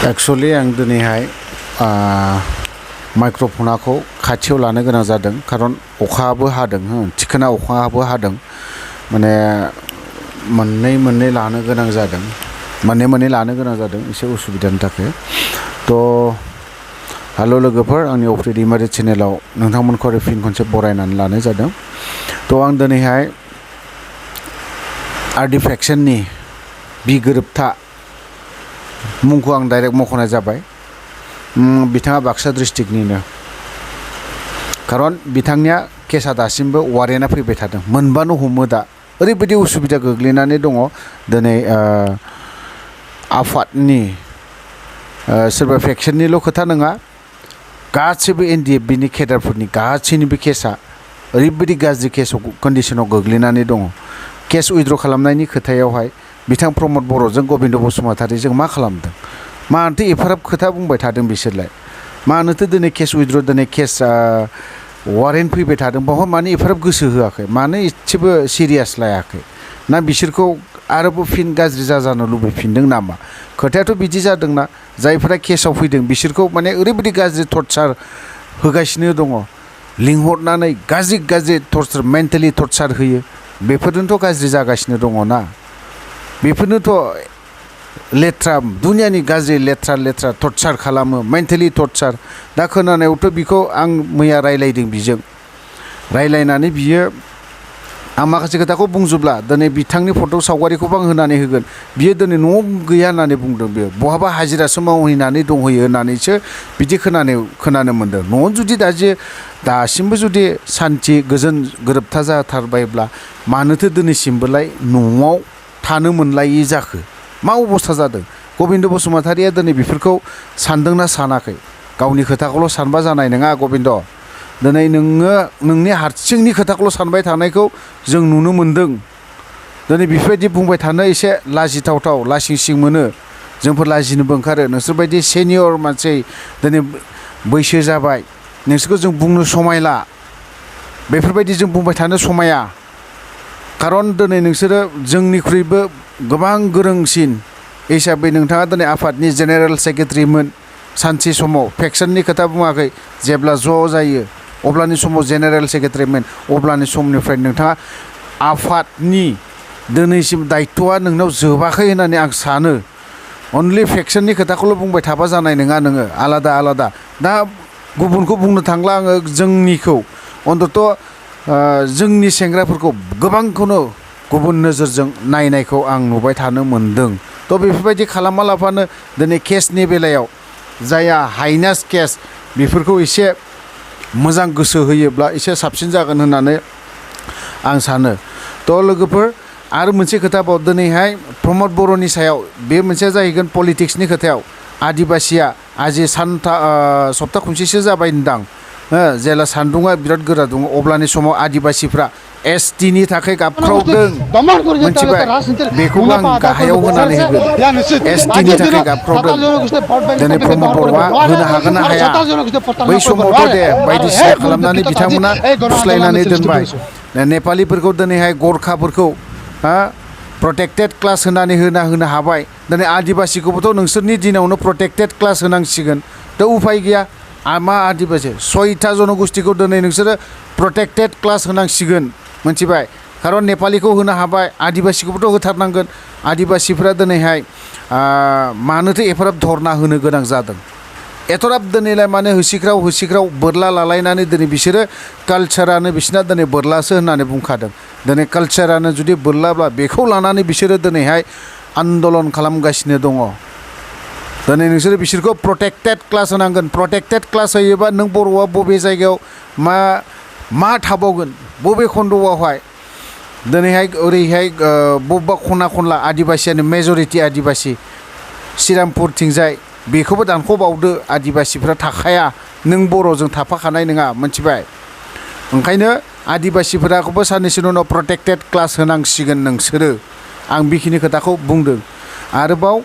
actually आं दिनैहाय माइक्र'फनखौ खाथियाव लानो गोनां जादों खारन अखाबो हादों थिखोना अखाबो हादों माने मोननै लानो गोनां जादों मोननै लानो गोनां जादों एसे उसुबिदानि थाखाय तो हेलो लोगोफोर आंनि अफ्रि दैमारि चेनेलाव नोंथांमोनखौ आरो फिन खनसे बरायनानै लानाय जादों तो आं दिनैहाय आर्टिफेक्शननि बिगोरोबथा मुंखौ आं डाइरेक्ट मख'नाय जाबाय बिथाङा बाक्सा डिस्ट्रिक्टनिनो खारन बिथांनिया केसा दासिमबो वारेन्टआ फैबाय थादों मोनबानो हमो दा ओरैबायदि उसुबिदा गोग्लैनानै दङ दिनै आफादनि सोरबा फेक्सननिल' खोथा नङा गासैबो NDFBनि केडारफोरनि गासैनिबो केसा ओरैबायदि गाज्रि केसाव कन्डिशनाव गोग्लैनानै दङ केस उइथड्र खालामनायनि खोथायावहाय बिथां प्रमद बर'जों गबिन्द बसुमतारीजों मा खालामदों मानोथो एफाराब खोथा बुंबाय थादों बिसोरलाय मानोथो दिनै केस उइथड्र दिनै केस वारेन्ट फैबाय थादों बावहाय मानो एफाराब गोसो होआखै मानो एसेबो सिरियास लायाखै ना बिसोरखौ आरोबाव फिन गाज्रि जाजानो लुबैफिनदों नामा खोथायाथ' बिदि जादोंना जायफोरा केसाव फैदों बिसोरखौ माने ओरैबायदि गाज्रि टर्चार होगासिनो दङ लिंहरनानै गाज्रि टर्चार मेन्टेलि टर्चार होयो बेफोरजोंथ' गाज्रि जागासिनो दङ ना बेफोरनोथ' लेथ्रा दुनियानि गाज्रि लेथ्रा टर्चार खालामो मेन्टेलि टर्चार दा खोनानायावथ' बिखौ आं मैया रायलायदों बिजों रायलायनानै बियो आं माखासे खोथाखौ बुंजोबला दिनै बिथांनि फट' सावगारिखौबो आं होनानै होगोन बियो दिनै न'आव गैया होननानै बुंदों बियो बहाबा हाजिरासो मावहैनानै दंहैयो होननानैसो बिदि खोनानो मोन्दों न'आव जुदि दासिमबो जुदि सान्थि गोजोन गोरोबथा जाथारबायब्ला मानोथो दिनैसिमबोलाय न'आव थानो मोनलायि जाखो मा अबस्था जादों गबिन्द बसुमतारीया दिनै बेफोरखौ सानदोंना सानाखै गावनि खोथाखौल' सानबा जानाय नङा गबिन्द दिनै नोङो नोंनि हारसिंनि खोथाखौल' सानबाय थानायखौ जों नुनो मोन्दों दिनै बेफोरबायदि बुंबाय थानो एसे लाजिथावथाव लासिंसिं मोनो जोंफोर लाजिनोबो ओंखारो नोंसोरबायदि सेनियर मानसि दिनै बैसो जाबाय नोंसोरखौ जों बुंनो समायला बेफोरबायदि जों बुंबाय थानो समाया खारन दिनै नोंसोरो जोंनिख्रुइबो गोबां गोरोंसिन हिसाबै नोंथाङा दिनै आफादनि जेनेरेल सेक्रेटारिमोन सानसे समाव फेक्सननि खोथा बुङाखै जेब्ला ज' जायो अब्लानि समाव जेनेरेल सेक्रेटारिमोन अब्लानि समनिफ्राय नोंथाङा आफादनि दिनैसिम दायित्वआ नोंनाव जोबाखै होननानै आं सानो अनलि फेक्सननि खोथाखौल' बुंबाय थाबा जानाय नङा नोङो आलादा दा गुबुनखौ बुंनो थांला आङो जोंनिखौ अन्तत' जोंनि सेंग्राफोरखौ गोबांखौनो गुबुन नोजोरजों नायनायखौ आं नुबाय थानो मोन्दों थ' बेफोरबायदि खालामालाफानो दिनै केसनि बेलायाव जायहा हाइनास केस बेफोरखौ एसे मोजां गोसो होयोब्ला एसे साबसिन जागोन होननानै आं सानो थ' लोगोफोर आरो मोनसे खोथाबाव दिनैहाय प्रमद बर'नि सायाव बे मोनसेया जाहैगोन पलिटिक्सनि खोथायाव आदिबासिया आजि सप्ता खनसेसो जाबाय होनदां जेला सान्दुङा बिराद गोरा दङ अब्लानि समाव आदिबासिफ्रा STनि थाखाय गाबख्रावदों मोनथिबाय बेखौबो आं गाहायाव होनानै होगोन STनि थाखाय गाबख्रावदों दिनै प्रमद बर'आ होनो हागोन ना हाया बै समावथ' दे बायदिसिना खालामनानै बिथांमोना फुस्लायनानै दोनबाय नेपालिफोरखौ दिनैहाय गरखाफोरखौ प्रटेक्टेड क्लास होनानै होनो हाबाय दिनै आदिबासिखौबोथ' नोंसोरनि दिनावनो प्रटेक्टेड क्लास होनांसिगोन दा उफाय गैया मा आदिबासि 6था जनगोष्ठीखौ दिनै नोंसोरो प्रटेक्टेड क्लास होनांसिगोन मोनथिबाय खारन नेपालिखौ होनो हाबाय आदिबासिखौबोथ' होथारनांगोन आदिबासिफ्रा दिनैहाय मानोथो एफाराब धरना होनो गोनां जादों एथ'राब दिनैलाय माने होसिख्राव बोरला लालायनानै दिनै बिसोरो कालचारानो बिसिना दिनै बोरलासो होननानै बुंखादों दिनै कालचारानो जुदि बोरलाब्ला बेखौ लानानै बिसोरो दिनैहाय आन्दलन खालामगासिनो दङ दिनै नोंसोरो बिसोरखौ प्रटेक्टेड क्लास होनांगोन प्रटेक्टेड क्लास होयोबा नों बर'आ बबे जायगायाव मा थाबावगोन बबे खन्द'आवहाय दिनैहाय ओरैहाय बबेबा खना आदिबासियानो मेजरिटि आदिबासि श्रीरामपुरथिंजाय बेखौबो दानख'बावदो आदिबासिफ्रा थाखाया नों बर'जों थाफाखानाय नङा मोनथिबाय ओंखायनो आदिबासिफोराखौबो साननैसोनि उनाव प्रटेक्टेड क्लास होनांसिगोन नोंसोरो आं बेखिनि खोथाखौ बुंदों आरोबाव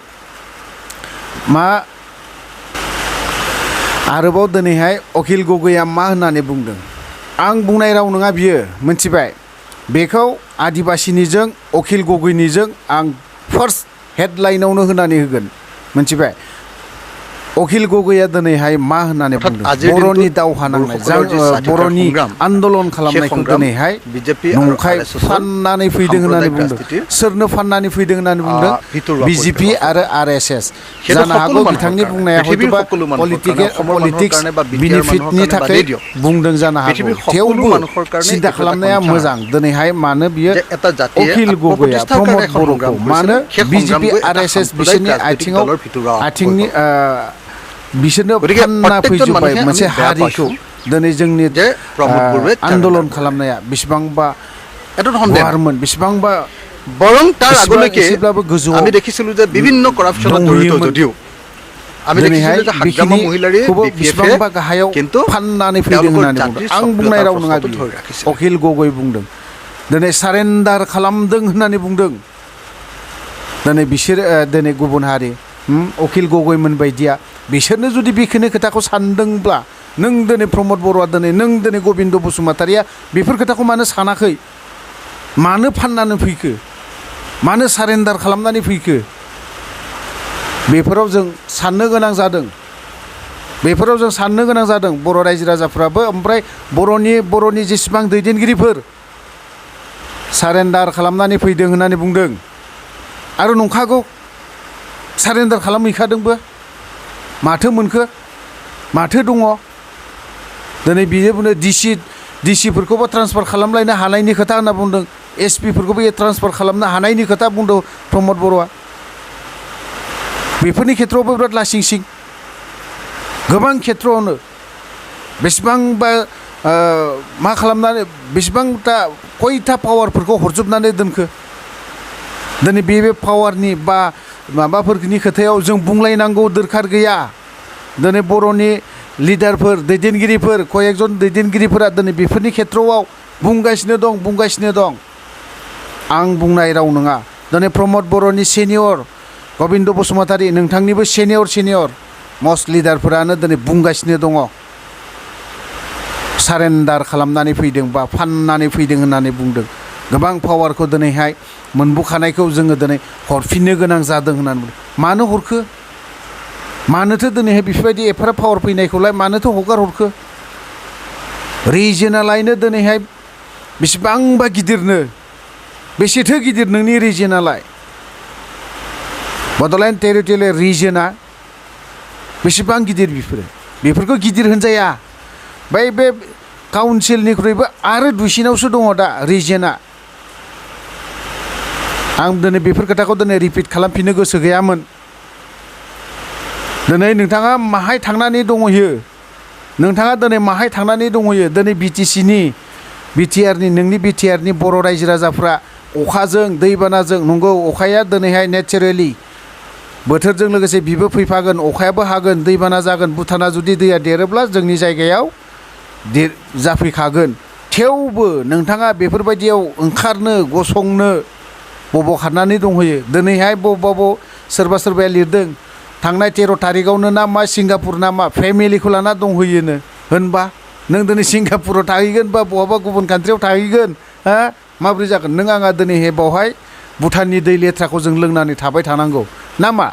दिनैहाय अखिल गगैया मा होननानै बुंदों आं बुंनाय राव नङा बियो मोनथिबाय बेखौ आदिबासिनिजों अखिल गगैनिजों आं फार्स्ट हेडलाइनावनो होनानै होगोन मोनथिबाय अखिल गगैया दिनैहाय मा होननानै बुंदों बर'नि दावहा नांनाय बर'नि आन्दलन खालामनायखौ दिनैहाय नंखाय फाननानै फैदों होननानै बुंदों सोरनो फाननानै फैदों होननानै बुंदों बिजेपि आरो आरएसएस जानो हागौ बिथांनि बुंनाया हयतोबा पलिटिक्स बेनिफिटनि थाखाय बुंदों जानो हागौ थेवबो सिन्था खालामनाया मोजां दिनैहाय मानो बियो अखिल गगैया प्रमद बर'खौ मानो बिजेपि आरएसएस बिसोरनि आथिंनि बिसोरनो फानना फैजोब्बाय मोनसे हारिखौ दिनै जोंनि आन्दलन खालामनाया बेसेबांबा गुवारमोन बेसेबांबा বরং তার আগলৈকে আমি দেখিছিলো যে বিভিন্ন কৰাপচনত জড়িত যদিও আমি দেখিছিলো যে হাগ্ৰামা মহিলাৰে बेसेबांबा गाहायाव फाननानै फैदों होननानै बुंदों आं बुंनाय राव नङा अखिल गगৈ बुंदों दिनै सारेन्डार खालामदों होननानै बुंदों दिनै बिसोर दिनै गुबुन हारि अखिल गगैमोन बायदिया बिसोरनो जुदि बेखिनि खोथाखौ सानदोंब्ला नों दिनै प्रमद बर'आ दिनै नों दिनै गबिन्द बसुमतारिया बेफोर खोथाखौ मानो सानाखै मानो फाननानै फैखो मानो सारेन्डार खालामनानै फैखो बेफोराव जों साननो गोनां जादों बर' रायजो राजाफ्राबो ओमफ्राय बर'नि जेसेबां दैदेनगिरिफोर सारेन्डार खालामनानै फैदों होननानै बुंदों आरो नंखागौ सारेन्डार खालामहैखादोंबो माथो मोनखो माथो दङ दिनै बियो बुंनो डिसिफोरखौबो ट्रान्सफार खालामलायनो हानायनि खोथा होनना बुंदों एसपिफोरखौबो ट्रान्सफार खालामनो हानायनि खोथा बुंदों प्रमद बर'आ बेफोरनि खेथ्रआवबो बिराद लासिंसिं गोबां खेथ्रआवनो बेसेबांबा मा खालामनानै बेसेबांथा खयथा पावारफोरखौ हरजोबनानै दोनखो दिनै बे पावारनि बा माबाफोरनि खोथायाव जों बुंलायनांगौ दरखार गैया दिनै बर'नि लिडारफोर दैदेनगिरिफोर कयेकजन दैदेनगिरिफोरा दिनै बेफोरनि खेथ्रआव बुंगासिनो दं आं बुंनाय राव नङा दिनै प्रमद बर'नि सिनियर गबिन्द बसुमतारी नोंथांनिबो सिनियर मस्ट लिडारफोरानो दिनै बुंगासिनो दङ सारेन्डार खालामनानै फैदों बा फाननानै फैदों होननानै बुंदों गोबां पावारखौ दिनैहाय मोनबोखानायखौ जोङो दिनै हरफिननो गोनां जादों होननानै बुंदों मानो हरखो मानोथो दिनैहाय बेफोरबायदि एफाराब पावार फैनायखौलाय मानोथो हगार हरखो रिजनालायनो दिनैहाय बेसेबांबा गिदिरनो बेसेथो गिदिर नोंनि रिजनालाय बड'लेण्ड टेरिटरियेल रिजना बेसेबां गिदिर बेफोरखौ गिदिर होनजाया बे काउन्सिलनिख्रुइबो आरो दुइसिनावसो दङ दा रिजना आं दिनै बेफोर खोथाखौ दिनै रिपिट खालामफिननो गोसो गैयामोन दिनै नोंथाङा माहाय थांनानै दंहैयो दिनै नोंनि बिटिआरनि बर' रायजो राजाफ्रा अखाजों दैबानाजों नंगौ अखाया दिनैहाय नेचारेलि बोथोरजों लोगोसे बिबो फैफागोन अखायाबो हागोन दैबाना जागोन भुटाना जुदि दैया देरोब्ला जोंनि जायगायाव जाफैखागोन थेवबो नोंथाङा बेफोरबायदियाव ओंखारनो गसंनो बबखारनानै दंहैयो दिनैहाय बबाव सोरबाया लिरदों थांनाय 13 थारिखआवनो ना मा सिंगापुर ना मा फेमिलिखौ लाना दंहैयोनो होनबा नों दिनै सिंगापुराव थाहैगोन बा बहाबा गुबुन कान्ट्रियाव थाहैगोन माबोरै जागोन नों आंहा दिनैहाय बावहाय भुटाननि दै लेथ्राखौ जों लोंनानै थाबाय थानांगौ ना मा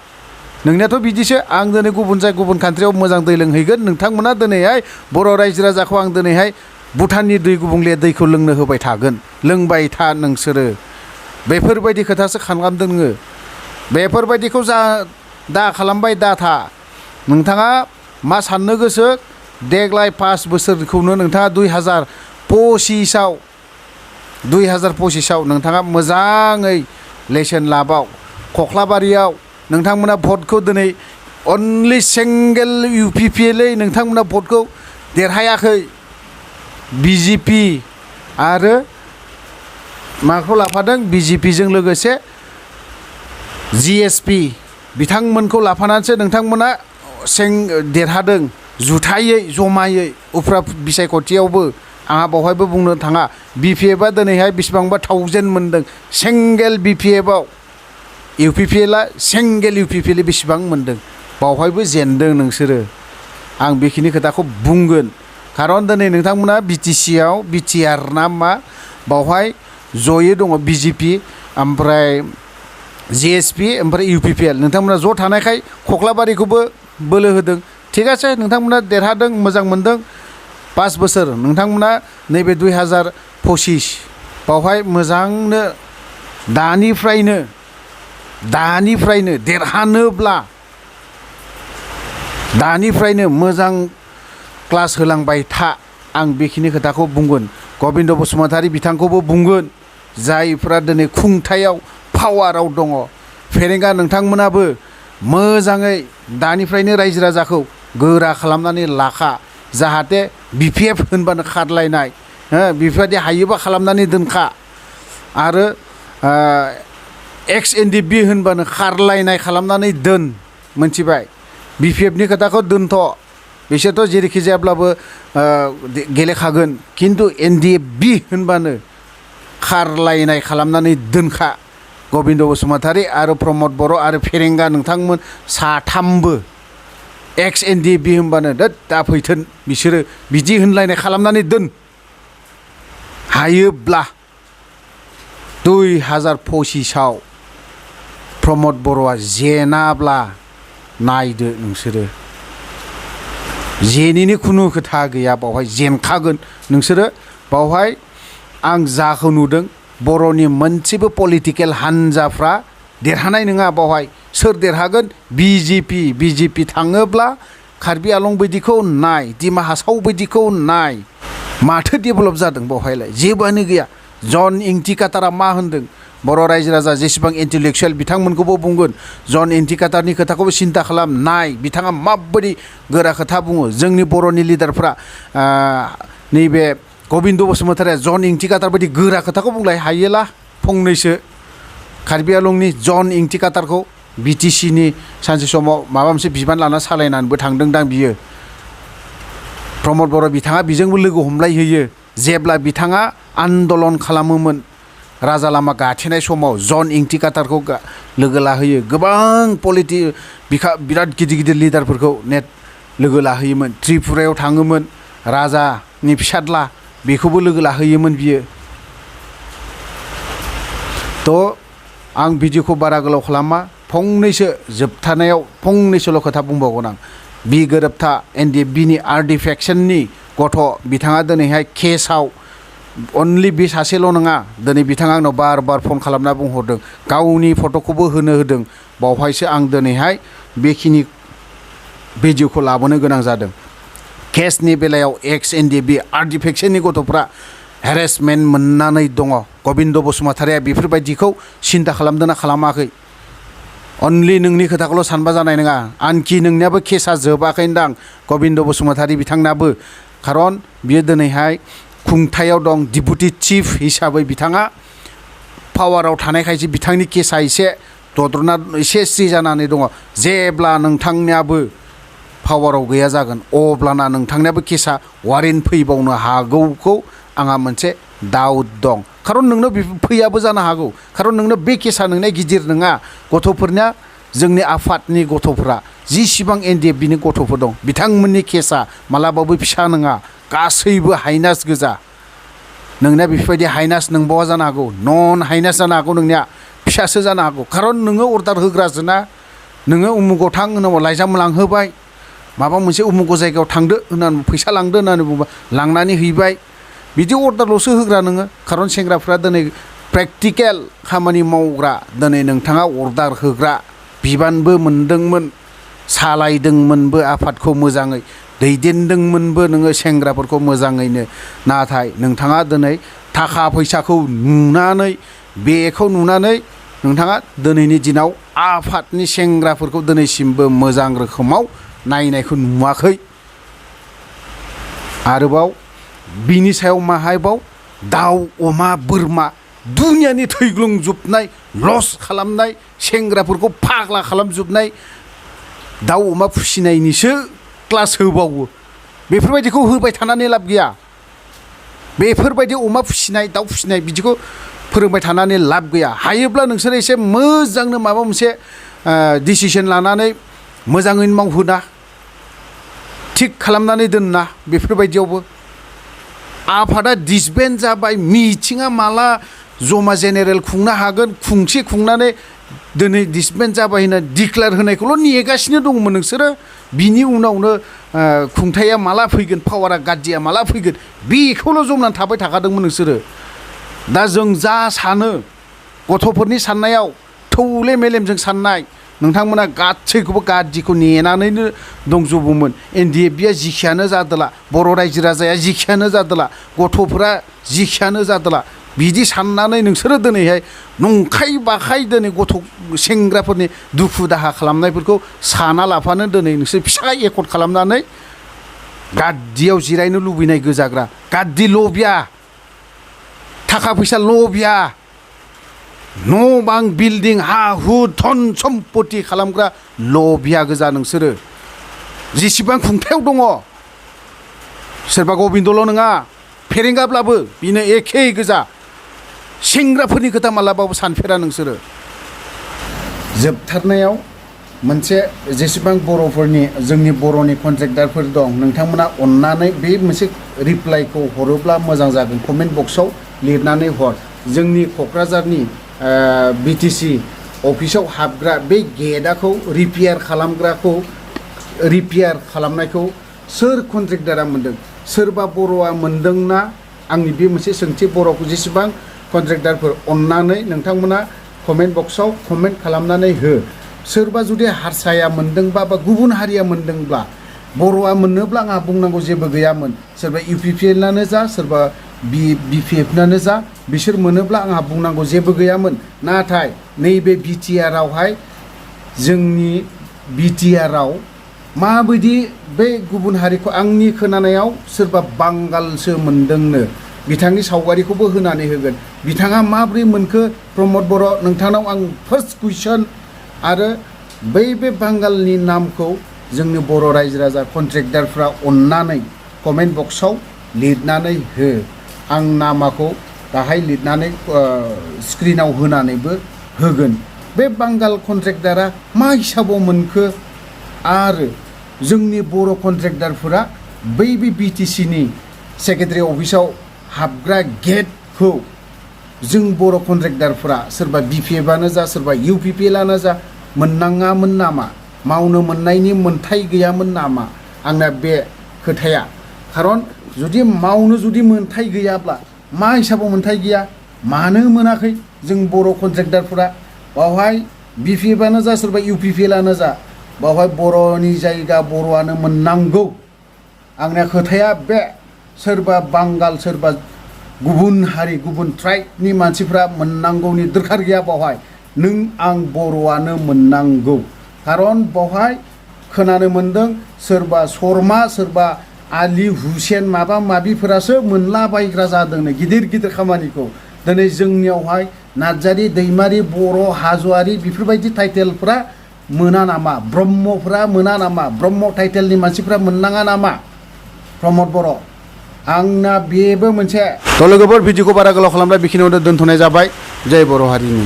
नोंनियाथ' बिदिसो आं दिनै गुबुन कान्ट्रियाव मोजां दै लोंहैगोन नोंथांमोना दिनैहाय बर' रायजो राजाखौ आं दिनैहाय भुटाननि दै गुबुंले दैखौ लोंनो होबाय थागोन लोंबाय था नोंसोरो बेफोरबायदि खोथासो खालामदों नोङो बेफोरबायदिखौ दा खालामबाय दा था नोंथाङा मा साननो गोसो देग्लाय 5 बोसोरखौनो नोंथाङा 2025आव नोंथाङा मोजाङै लेसन लाबाव खख्लाबारियाव नोंथांमोना भटखौ दिनै अनलि सिंगेल इउपिपिएलै नोंथांमोना भटखौ देरहायाखै बिजेपि आरो माखौ लाफादों बिजेपिजों लोगोसे जिएसपि बिथांमोनखौ लाफानानैसो नोंथांमोना देरहादों जुथायै जमायै उफ्रा बिसायख'थियावबो आंहा बावहायबो बुंनो थाङा बिपिएफआ दिनैहाय बेसेबांबा 1000 मोनदों सिंगेल बिपिएफआव इउपिपिएलआ सिंगेल इउपिपिएल बेसेबां मोनदों बावहायबो जेनदों नोंसोरो आं बेखिनि खोथाखौ बुंगोन खारन दिनै नोंथांमोना बिटिसिआव बिटिआर ना मा बावहाय जयै दङ बिजेपि ओमफ्राय जिएसपि ओमफ्राय इउपिपिएल नोंथांमोना ज' थानायखाय खख्लाबारिखौबो बोलो होदों थिग आसे नोंथांमोना देरहादों मोजां मोनदों 5 बोसोर नोंथांमोना नैबे 2025 बावहाय मोजांनो दानिफ्रायनो देरहानोब्ला दानिफ्रायनो मोजां क्लास होलांबाय था आं बेखिनि खोथाखौ बुंगोन गबिन्द बसुमतारी बिथांखौबो बुंगोन जायफ्रा दिनै खुंथायाव पावाराव दङ फेरेंगा नोंथांमोनाबो मोजाङै दानिफ्रायनो रायजो राजाखौ गोरा खालामनानै लाखा जाहाथे बिपिएफ होनबानो खारलायनाय बेफोरबायदि हायोबा खालामनानै दोनखा आरो एक्स एनडिएफबि होनबानो खारलायनाय खालामनानै दोन मोनथिबाय बिपिएफनि खोथाखौ दोनथ' बिसोरथ' जेरैखि जायाब्लाबो गेलेखागोन खिन्थु एनडिएफबि होनबानो खारलायनाय खालामनानै दोनखा गबिन्द बसुमतारी आरो प्रमद बर' आरो फेरेंगा नोंथांमोन साथामबो एक्स एनडिएफबि होनबानो दा फैथोन बिसोरो बिदि होनलायनाय खालामनानै दोन हायोब्ला 2025आव प्रमद बर'आ जेनाब्ला नायदो नोंसोरो जेनिनि खुनु खोथा गैया बावहाय जेनखागोन नोंसोरो बावहाय आं जाखौ नुदों बर'नि मोनसेबो पलिटिकेल हान्जाफ्रा देरहानाय नङा बावहाय सोर देरहागोन बिजेपि थाङोब्ला कार्बि आलं बायदिखौ नाय डिमा हासाव बायदिखौ नाय माथो डेभेलप जादों बावहायलाय जेबोआनो गैया जन इंटिकाटारा मा होनदों बर' रायजो राजा जेसेबां इन्टेलेक्सुवेल बिथांमोनखौबो बुंगोन जन इंटिकाटारनि खोथाखौबो सिन्था खालाम नाय बिथाङा माबायदि गोरा खोथा बुङो जोंनि बर'नि लिडारफ्रा नैबे गबिन्द बसुमतारीया जन इंटिकाटार बायदि गोरा खोथाखौ बुंलाय हायोला फंनैसो कार्बि आलंनि जन इंटिकाटारखौ बिटिसिनि सानसे समाव माबा मोनसे बिबान लाना सालायनानैबो थांदोंदां बियो प्रमद बर' बिथाङा बिजोंबो लोगो हमलायहैयो जेब्ला बिथाङा आन्दलन खालामोमोन राजा लामा गाथेनाय समाव जन इंटिकाटारखौ लोगो लाहैयो गोबां बिराद गिदिर लिडारफोरखौ लोगो लाहैयोमोन त्रिपुरायाव थाङोमोन राजानि फिसाज्ला बेखौबो लोगो लाहैयोमोन बियो थ' आं भिडिअखौ बारा गोलाव खालामा फंनैसो जोबथानायाव फंनैसोल' खोथा बुंबावगोन आं बि गोरोबथा एनडिएफबिनि आर्टिफेक्सननि गथ' बिथाङा दिनैहाय केसआव अनलि बे सासेल' नङा दिनै बिथाङा आंनाव बार फन खालामना बुंहरदों गावनि फट'खौबो होदों बावहायसो आं दिनैहाय बेखिनि भिडिअखौ लाबोनो गोनां जादों केसनि बेलायाव एक्स एनडिएफबि आर्टिफेक्सननि गथ'फ्रा हेरेसमेन्ट मोननानै दङ गबिन्द बसुमतारीया बेफोरबायदिखौ सिन्था खालामदोंना खालामाखै अनलि नोंनि खोथाखौल' सानबा जानाय नङा आनखि नोंनियाबो केसा जोबाखैदां गबिन्द बसुमतारी बिथांनाबो खारन बियो दिनैहाय खुंथायाव दं डिपुटि चिफ हिसाबै बिथाङा पावाराव थानायखायसो बिथांनि केसा एसे दद्रना एसे स्रि जानानै दङ जेब्ला नोंथांनियाबो पावाराव गैया जागोन अब्लाना नोंथांनियाबो केसा वारेन्ट फैबावनो हागौखौ आंहा मोनसे दाउट दं खारन नोंनो फैयाबो जानो हागौ खारन नोंनो बे केसा नोंनिया गिदिर नङा गथ'फोरनिया जोंनि आफादनि गथ'फोरा जिसिबां एनडिएफबिनि गथ'फोर दं बिथांमोननि केसा मालाबाबो फिसा नङा गासैबो हाइनास गोजा नोंनिया बेफोरबायदि हाइनास नंबावा जानो हागौ नन हाइनास जानो हागौ नोंनिया फिसासो जानो हागौ खारन नोङो अर्डार होग्रासोना नोङो उमुगाव थां होनांगौ लाइजाम लांहोबाय माबा मोनसे उमुग जायगायाव थांदो होननानै फैसा लांदो होननानै बुंबा लांनानै हैबाय बिदि अर्डारल'सो होग्रा नोङो खारन सेंग्राफ्रा दिनै प्रेक्टिकेल खामानि मावग्रा दिनै नोंथाङा अर्डार होग्रा बिबानबो मोनदोंमोन सालायदोंमोनबो आफादखौ मोजाङै दैदेनदोंमोनबो नोङो सेंग्राफोरखौ मोजाङैनो नाथाय नोंथाङा दिनै थाखा फैसाखौ नुनानै बेखौ नुनानै नोंथाङा दिनैनि दिनाव आफादनि सेंग्राफोरखौ दिनैसिमबो मोजां रोखोमाव नायनायखौ नुवाखै आरोबाव बिनि सायाव माहायबाव दाउ अमा बोरमा दुनियानि थैग्लुंजोबनाय लस खालामनाय सेंग्राफोरखौ फाग्ला खालामजोबनाय दाउ अमा फिसिनायनिसो क्लास होबावो बेफोरबायदिखौ होबाय थानानै लाब गैया बेफोरबायदि अमा फिसिनाय दाउ फिसिनाय बिदिखौ फोरोंबाय थानानै लाब गैया हायोब्ला नोंसोर एसे मोजांनो माबा मोनसे डिसिसन लानानै मोजाङैनो मावहोना थिग खालामनानै दोनना बेफोरबायदियावबो आफादा डिसबेन्ड जाबाय मिटिङा माला जमा जेनेरेल खुंनो हागोन खुंनानै दिनै डिसबेन्ड जाबाय होनना डिक्लेयार होनायखौल' नेगासिनो दंमोन नोंसोरो बिनि उनावनो खुंथाया माला फैगोन पावारा गाज्रिया माला फैगोन बेखौल' जमनानै थाबाय थाखादोंमोन नोंसोरो दा जों जा सानो गथ'फोरनि साननायाव थौले मेलेमजों साननाय नोंथांमोना गासैखौबो गाज्रिखौ नेनानैनो दंजोबोमोन NDFBआ जिखियानो जादोला बर' रायजो राजाया जिखियानो जादोला गथ'फोरा जिखियानो जादोला बिदि साननानै नोंसोरो दिनैहाय नंखाय बाखाय दिनै गथ' सेंग्राफोरनि दुखु दाहा खालामनायफोरखौ साना लाफानो दिनै नोंसोर फिसा एकर्ड खालामनानै गाद्दियाव जिरायनो लुबैनाय गोजाग्रा गाद्दि लबिया थाखा फैसा लबिया न' बां बिल्डिं हा हु धन सम्पति खालामग्रा लबिया गोजा नोंसोरो जेसेबां खुंथायाव दङ सोरबा गबिन्दल' नङा फेरेंगाब्लाबो बिनो एखे गोजा सेंग्राफोरनि खोथा मालाबाबो सानफेरा नोंसोरो जोबथारनायाव मोनसे जेसेबां बर'फोरनि जोंनि बर'नि कन्ट्रेक्टारफोर दं नोंथांमोना अननानै बे मोनसे रिप्लाइखौ हरोब्ला मोजां जागोन कमेन्ट बक्सआव लिरनानै हर जोंनि क'क्राझारनि BTC अफिसाव हाबग्रा बे गेटखौ रिपेयार खालामनायखौ सोर कन्ट्रेक्टारा मोन्दों सोरबा बर'आ मोन्दोंना आंनि बे मोनसे सोंथि बर'खौ जेसेबां कन्ट्रेक्टारफोर अननानै नोंथांमोना कमेन्ट बक्सआव कमेन्ट खालामनानै हो सोरबा जुदि हारसाया मोन्दोंबा बा गुबुन हारिया मोन्दोंब्ला बर'आ मोननोब्ला आंहा बुंनांगौ जेबो गैयामोन सोरबा UPPLआनो जा सोरबा BPFनानो जा बिसोर मोनोब्ला आंहा बुंनांगौ जेबो गैयामोन नाथाय नैबे BTRआवहाय जोंनि BTRआव माबायदि बे गुबुन हारिखौ आंनि खोनानायाव सोरबा बांगालसो मोनदोंनो बिथांनि सावगारिखौबो होनानै होगोन बिथाङा माबोरै मोनखो प्रमद बर' नोंथांनाव आं फार्स्ट कुइसन आरो बे बांगालनि नामखौ जोंनि बर' रायजो राजा कन्ट्रेक्टारफ्रा अननानै कमेन्ट बक्सआव लिरनानै हो आं नामाखौ गाहाय लिरनानै स्क्रिनाव होनानैबो होगोन बे बांगाल कन्ट्रेक्टारा मा हिसाबाव मोनखो आरो जोंनि बर' कन्ट्रेक्टारफोरा बै BTCनि सेक्रेटारि अफिसाव हाबग्रा गेटखौ जों बर' कन्ट्रेक्टारफोरा सोरबा BPFआनो जा सोरबा UPPLआनो जा मोननाङामोन नामा मावनो मोननायनि मोन्थाय गैयामोन नामा आंना बे खोथाया खारन जुदि मावनो जुदि मोन्थाय गैयाब्ला मा हिसाबाव मोन्थाय गैया मानो मोनाखै जों बर' कन्ट्रेक्टारफोरा बावहाय BPFआनो जा सोरबा UPPLआनो जा बावहाय बर'नि जायगा बर'आनो मोननांगौ आंना खोथाया बे सोरबा बांगाल सोरबा गुबुन हारि गुबुन ट्राइबनि मानसिफ्रा मोननांगौनि दरखार गैया बावहाय नों आं बर'आनो मोननांगौ खारन बावहाय खोनानो मोन्दों सोरबा शर्मा सोरबा आलि हुसेन माबा माबिफोरासो मोनलाबायग्रा जादोंनो गिदिर गिदिर खामानिखौ दिनै जोंनियावहाय नार्जारी दैमारि बर' हाज'वारि बेफोरबायदि टाइटेलफ्रा मोना नामा ब्रह्मफ्रा मोना नामा ब्रह्म टाइटेलनि मानसिफ्रा मोननाङा नामा प्रमद बर' आंना बेबो मोनसे थ' लोगोफोर भिडिअखौ बारा गोलाव खालामब्ला बेखिनियावनो दोनथ'नाय जाबाय जय बर' हारिनि